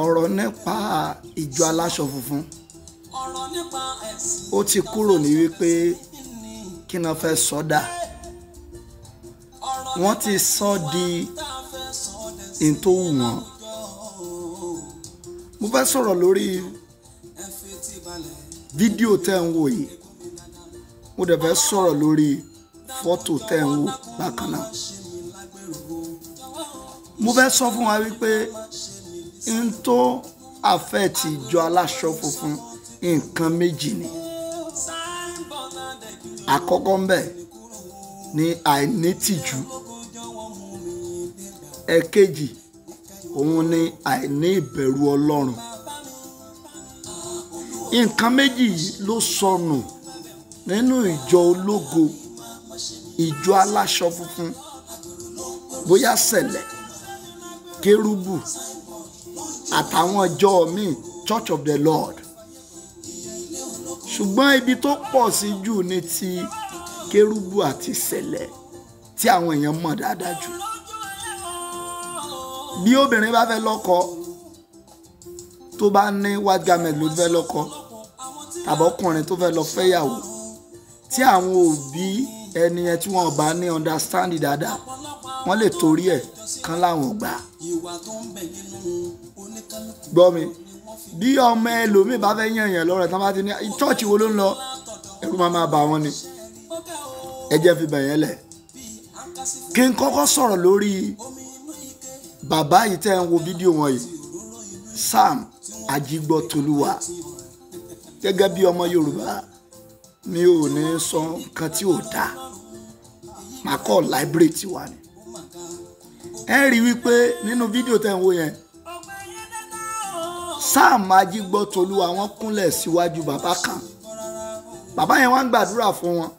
Ọ̀rọ̀ nípa ìjọ aláṣọ funfun ó ti kúrò ní wípé kí ni wọ́n fẹ́ sọ dà. Wọ́n ti sọ di n tó wù wọ́n. Mo fẹ́ sọ̀rọ̀ lórí fídíò tẹ́ ń wò yìí. Mo dẹ̀ fẹ́ sọ̀rọ̀ lórí fọ́tò tẹ́ ń wò bákan náà. Mo fẹ́ sọ fún wa wípé n tó affect ìjọ aláṣọ funfun nǹkan méjì ni. Àkọ́kọ́ ń bẹ̀ ni àìnítìjú. Ẹ̀kejì, òun ni àìní ìbẹ̀rù Ọlọ́run. Nǹkan méjì yìí ló sọnù nínú ìjọ ológo, ìjọ aláṣọ funfun, bóyá Sẹ̀lẹ̀, Kérúbù àtàwọn ìjọ míì, Church of the Lord. Ṣùgbọ́n ibi tó pọ̀ sí jù ni ti Kérúbù àti Sẹ̀lẹ̀ tí àwọn èèyàn mọ̀ dáadáa jù. Bí obìnrin bá fẹ́ lọ́kọ, tó bá ní white garment ló fẹ́ lọ́kọ, tàbí ọkùnrin tó fẹ́ lọ fẹ́yàwó, tí àwọn òbí ẹni yẹn tí wọ́n bá ní understanding dáadáa, wọ́n lè torí ẹ̀ kán láwọn gbà. Gbọ́ mi, bí ọmọ ẹlòmíì bá fẹ́ yàn yàn lọ́rẹ̀ tán bá ti ní church wo ló ń lọ, ẹ̀rù máa máa bà wọ́n ni. Ẹ jẹ́ fi bẹ̀ yẹn lẹ̀. Kí n kọ́kọ́ sọ̀rọ̀ lórí bàbá yìí tẹ́ ń wo fídíò wọn yìí, Sam Ajigbotoluwa. Gẹ́gẹ́ bí ọmọ Yorùbá, mi ò ní sọ nǹkan tí ò dáa, màá kọ́ library tiwa ni. Ẹ rí wípé nínú fídíò tẹ́ ń wo yẹn, Sam Ajigbotoluwa wọ́n kúnlẹ̀ síwájú bàbá kan. Bàbá yẹn wá ń gbàdúrà fún wọn.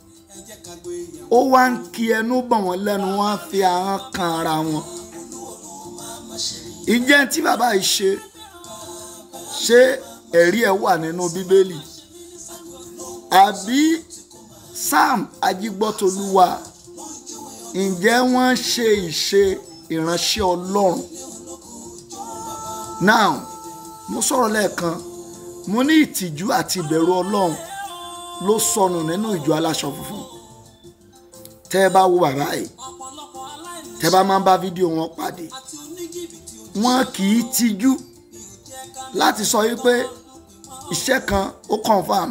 Ó wá ń ki ẹnu bọ̀ wọ́n lẹ́nu, wọ́n á fi ahọ́n kan ara wọn. Ǹjẹ́ tí bàbá yìí ṣe, ṣé ẹ̀rí ẹ̀ wà nínú Bíbélì? Àbí Sam Ajigbotoluwa, ǹjẹ́ wọ́n ṣe ìṣe ìránṣẹ́ Ọlọ́run? Now, mo sọ̀rọ̀ lẹ́ẹ̀kan, mo ní ìtìjú àti ìbẹ̀rù Ọlọ́run ló sọnù nínú ìjọ aláṣọ funfun. Tẹ́ ẹ bá wo bàbá yìí, tẹ́ ẹ bá máa ń bá fídíò wọn pàdé, wọn kì í tijú láti sọ wípé iṣẹ́ kan ó confirm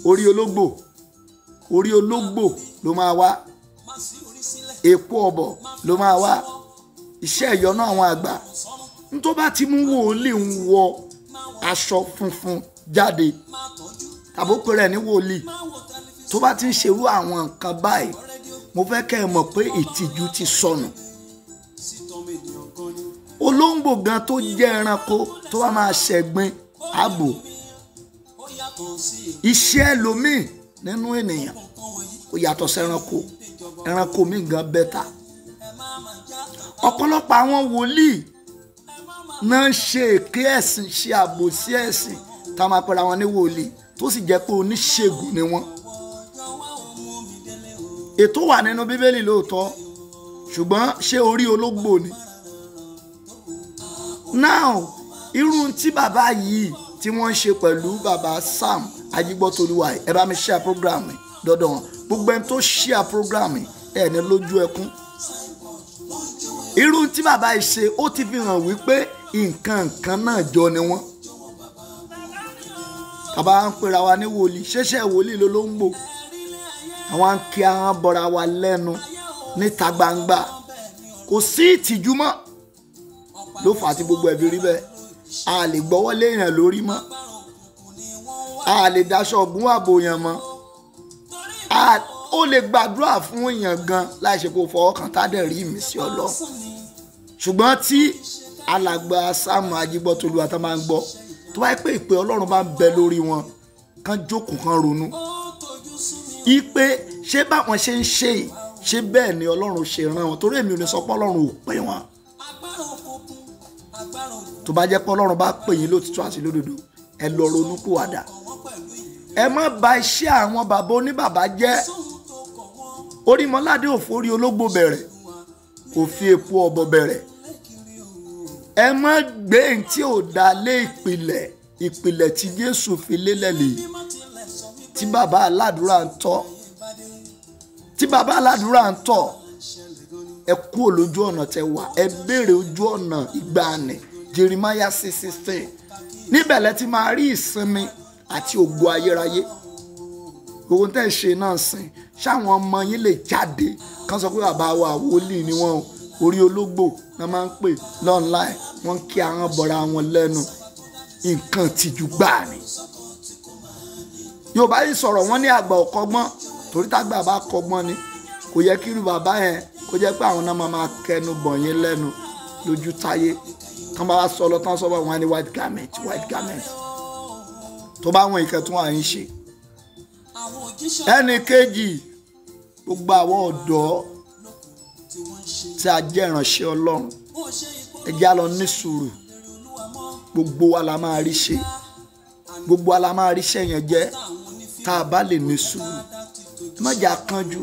orí ológbò, orí ológbò ló máa wá, èpo ọ̀bọ̀ ló máa wá, iṣẹ́ ìyọ́nú àwọn àgbà. N tó bá ti mú wòlíì ń wọ aṣọ funfun jáde tàbí ó pe rẹ̀ ní wòlíì, tó bá ti ń ṣerú àwọn nǹkan báyìí, mo fẹ́ kẹ́ ẹ mọ̀ pé ìtìjú ti sọnù. Olóńgbò gan tó jẹ́ ẹranko tó bá máa ṣẹ̀gbin ààbò. Iṣẹ́ ẹlòmíì nínú ènìyàn ó yàtọ̀ sí ẹranko, ẹranko míì gan bẹ́tà. Ọ̀pọ̀lọpọ̀ àwọn wòlíì náà ń ṣe èké ẹ̀sìn, ṣe àbòsí ẹ̀sìn tá a máa pera wọn ní wòlíì, tó sì jẹ́ pé oníṣègùn ni wọ́n. Ètò wà nínú Bíbélì lóòótọ́, ṣùgbọ́n ṣé orí ológbò ni? Now, irú tí bàbá yìí tí wọ́n ń ṣe pẹ̀lú bàbá Sam Ajigbotoluwa, ẹ bá mi share program yìí dọ́dọ̀ wọn. Gbogbo ẹni tó share program yìí, ẹ ní lójú ẹkún. Irú tí bàbá yìí ṣe, ó ti fi hàn wípé nǹkan kan náà jọ ni wọ́n. Bàbá ń pera wa ní wòlíì, ṣẹ̀ṣẹ̀ wòlíì ló ló ń gbò. Àwọn ń kí ahọ́n bọra wa lẹ́nu níta gbangba. Kò sí ìtìjú mọ́. Ló fà á tí gbogbo ẹbí rí bẹ́ẹ̀. A lè gbọ́wọ́ léèyàn lórí mọ́. A lè daṣọ ògùn ààbò yàn mọ́. Ó lè gbàdúrà fún èèyàn gan láì ṣe kó fọwọ́ kan tá dẹ̀ rí ìmísí Ọlọ́run. Ṣùgbọ́n tí alàgbà Sam Ajigbotoluwa tá máa ń gbọ́, tó bá yẹ pé ìpè Ọlọ́run bá ń bẹ lórí wọn, kán jókòó kán ronú. Ìpè ṣé báwọn ṣe ń ṣe yìí, ṣé bẹ́ẹ̀ ni Ọlọ́run ṣe rán wọn? Torí èmi ò ní sọ pé Ọlọ́run ò pè wọ́n. Tó bá jẹ́ pé Ọlọ́run bá pè yín lótìtọ́ àti lódodo, ẹ lọ ronú kúwàdà. Ẹ má bà iṣẹ́ àwọn bàbá oníbàbá jẹ́. Orímọládé ò forí ológbò bẹ̀rẹ̀, kò fi èpo ọ̀bọ̀ bẹ̀rẹ̀. Ẹ má gbé tí ò dá lé ìpìlẹ̀, ìpìlẹ̀ tí Jésù fi lélẹ̀ lè, tí bàbá aládùúrà ń tọ́, tí bàbá aládùúrà ń tọ́. Ẹ kúrò lójú ọ̀nà tẹ wà, ẹ béèrè ojú ọ̀nà ìgbàanì, Jeremiah 6:16. Níbẹ̀ lẹ ti máa rí ìsinmi àti ògo ayérayé. Gbogbo tẹ́ ẹ ṣe náà sìn, ṣáwọn ọmọ yín lè jáde kán sọ pé bàbá wa wòlíì ni wọ́n, orí ológbò náà máa ń pè lọ́nláì, wọ́n kí àwọn bọ̀ra wọn lẹ́nu. Nǹkan tìjú gbáà ni. Yorùbá yìí sọ̀rọ̀, wọ́n ní àgbà ò kọ́gbọ́n, torí tágbà bá kọ́gbọ́n ni kò yẹ kí irú bàbá yẹn kó jẹ́ pé àwọn náà máa kẹnu bọ̀ yín lẹ́nu lójú táyé. Tán bá wá sọ lọ tán sọ bá wọn ní white garment, white garment. Tó bá wọn ìkẹtùn à ń ṣe. Ẹnì kejì, gbogbo àwọn ọ̀dọ́ tí a jẹ́ ìránṣẹ́ Ọlọ́run, ẹ jẹ́ á lọ ní sùúrù. Gbogbo wa la máa rí ṣe, gbogbo wa la máa rí ṣe yẹn jẹ́ tá a bá lè ní sùúrù. Ẹ má jẹ́ akánjú.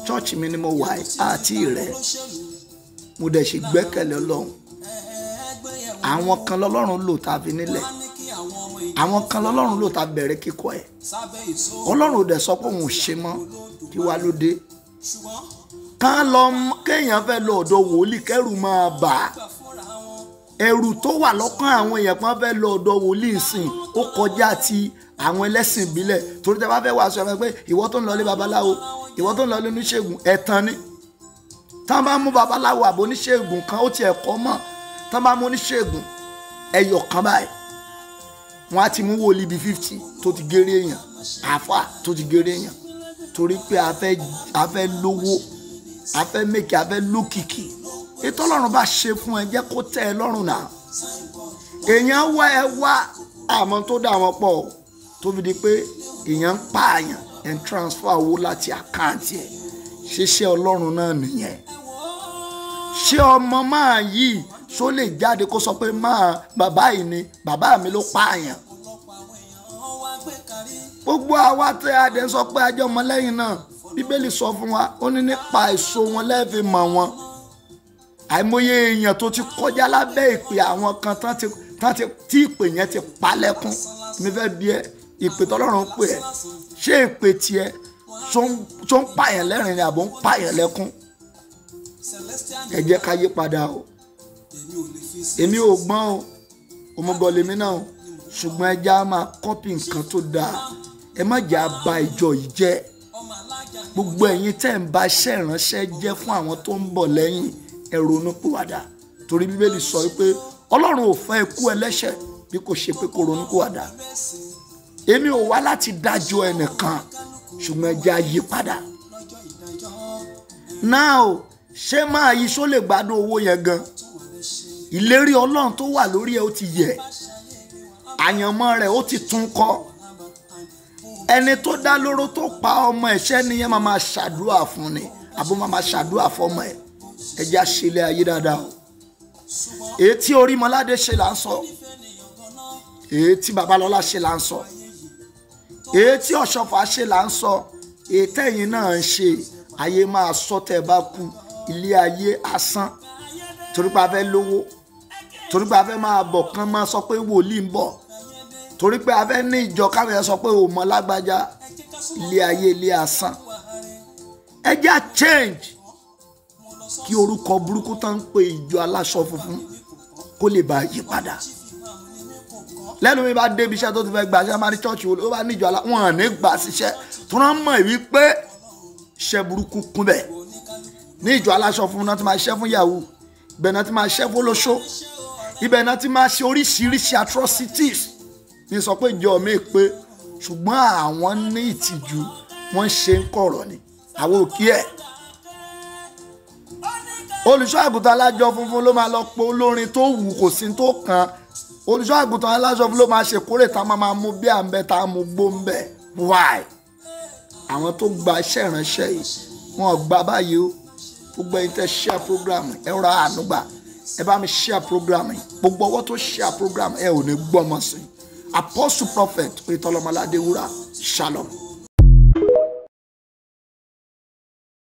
Church mi ni mo wà àti rẹ̀, mo dẹ̀ ṣe gbẹ́kẹ̀lé Ọlọ́run. Àwọn kan lọ́lọ́run lò tá a fi nílẹ̀, àwọn kan lọ́lọ́run lò tá a bẹ̀rẹ̀ kíkọ́ ẹ̀. Ọlọ́run ò dẹ̀ sọ pé òun ò ṣe mọ́, kí wá ló dé? Ká lọ kéèyàn fẹ́ lọ ọ̀dọ̀ wòlíì kẹ́rù máa bà á. Ẹ̀rù tó wà lọ́kàn àwọn èèyàn kan fẹ́ lọ ọ̀dọ̀ wòlíì sìn, ó kọjá ti àwọn ẹlẹ́sìn ìbílẹ̀. Torí tẹ bá fẹ́ wàásù ẹ pé ìwọ tó ń lọ ilé babaláwo, ìwọ tó ń lọ ilé oníṣègùn, ẹ̀tàn ni. Tán bá mú babaláwo àbò oníṣègùn kan, ó ti ẹ̀kọ́ mọ̀. Tán bá mú oníṣègùn ẹyọ kan báyìí, wọ́n á ti mú wòlíì bíi 50 tó ti géré èèyàn, àáfà tó ti géré èèyàn. Torí pé a fẹ́ lówó, a fẹ́ mèkì, a fẹ́ lókìkí. Ètò Ọlọ́run bá ṣe fún ẹ, jẹ́ kó tẹ́ ẹ lọ́rùn náà. Èèyàn wá ẹ wá àmọ́ tó dà wọ́n pọ̀ tó fi di pé èèyàn ń pààyàn ẹ̀ ń transfer owó láti àkáǹtì ẹ̀. Ṣiṣẹ́ Ọlọ́run náà nìyẹn. Ṣé ọmọ máa yìí ṣó lè jáde kó sọ pé máa bàbá yìí ni bàbá mi ló pààyàn? Gbogbo àwa tẹ adé sọ pé ajọ́ ọmọlẹ́yìn náà, Bíbélì sọ fún wa, ó ní nípa èso wọn lẹ́ẹ̀fi mọ̀ wọn. Àìmọye èèyàn tó ti kọjá lábẹ́ ìpè àwọn kan tí ìpè yẹn ti pa lẹ́kún. Mi fẹ́ bi ẹ́, ìpè tọ́lọ́run pè ẹ́, ṣé ìpè tiẹ̀ tó ń pààyàn lẹ́rìn ni àbò ń pààyàn lẹ́kún? Ẹ jẹ́ ká yí padà o. Èmi ò gbọ́n o, òmùgọ̀ lèmi náà o, ṣùgbọ́n ẹ jẹ́ á máa kọ́pì nǹkan tó dáa. Ẹ má jẹ́ á ba ìjọ yìí jẹ́. Gbogbo ẹ̀yin tẹ́ ń ba iṣẹ́ ìránṣẹ́ jẹ́ fún àwọn tó ń bọ̀ lẹ́yìn, ẹ ronúpìwàdà. Torí Bíbélì sọ pé Ọlọ́run ò fẹ́ ikú ẹlẹ́ṣẹ̀ bí kò ṣe pé kó ronúpìwàdà. Èmi ò wá láti dájọ́ ẹnìkan, ṣùgbọ́n ẹ jẹ́ á yí padà. Now, ṣé máa yí ṣó lè gbádùn owó yẹn gan? Ìlérí Ọlọ́run tó wà lórí ẹ ó ti yẹ̀, àyànmọ́ rẹ̀ ó ti tún kọ́. Ẹni tó dá lóró tó pa ọmọ ẹ̀ṣẹ́ nìyẹn máa máa ṣàdúrà fún ni, àbó máa máa ṣàdúrà fọmọ ẹ̀. Ẹ jẹ́ á ṣe ilé ayé dáadáa o. Èyí tí Orímọládé ṣe là ń sọ, èyí tí Babalọ́lá ṣe là ń sọ, èyí tí Ọ̀ṣọ́fà ṣe là ń sọ, èyí tẹ̀yìn náà ń ṣe. Ayé máa sọ tẹ́ ẹ bá kú, ilé ayé asán. Torí pé a fẹ́ lówó, torí pé a fẹ́ máa bọ̀ kán máa sọ pé wòlíì ń bọ̀, torí pé a fẹ́ ní ìjọ káwọn yẹn sọ pé ò mọ lágbájá. Ilé ayé ilé asán. Ẹ jẹ́ á change kí orúkọ burúkú tán ń pe ìjọ aláṣọ funfun kó lè bá yí padà. Lẹ́nu mi bá débi iṣẹ́ tó ti fẹ́ gbà ṣe máa ní church wo ló bá ní ìjọ alá, wọn à ní gbà síṣẹ́ tó rán mọ̀ wípé iṣẹ́ burúkú kún bẹ̀. Ní ìjọ aláṣọ funfun náà ti máa ṣiṣẹ́ fún yahoo, ibẹ̀ náà ti máa ṣiṣẹ́ fún olóṣó, ibẹ̀ náà ti máa ṣe oríṣiríṣi atrocities. Ní sọ pé ìjọ mi pé, ṣùgbọ́n àwọn ní ìtìjú, wọ́n ṣe ń kọ̀rọ̀ ni, àwọn ò kí ẹ̀. Olùṣọ́ àgùntàn alájọ funfun ló máa lọ po olórin tó wù kò sí tó kan. Olùṣọ́ àgùntàn aláṣọ funfun ló máa ṣe kórè tá a máa mú bí à ń bẹ tá a mú gbó ń bẹ. Why? Àwọn tó gba iṣẹ́ ìránṣẹ́ yìí wọn ò gba báyìí o. Gbogbo ẹ̀yin tẹ́ share program, ẹ ra àánú gbà. Ẹ bá mi share program yìí. Gbogbo ọwọ́ tó share program ẹ ò ní gbọ́mọ sí. Apostle Prophet Oyetola Ọmọládé Wúrà. Shalom.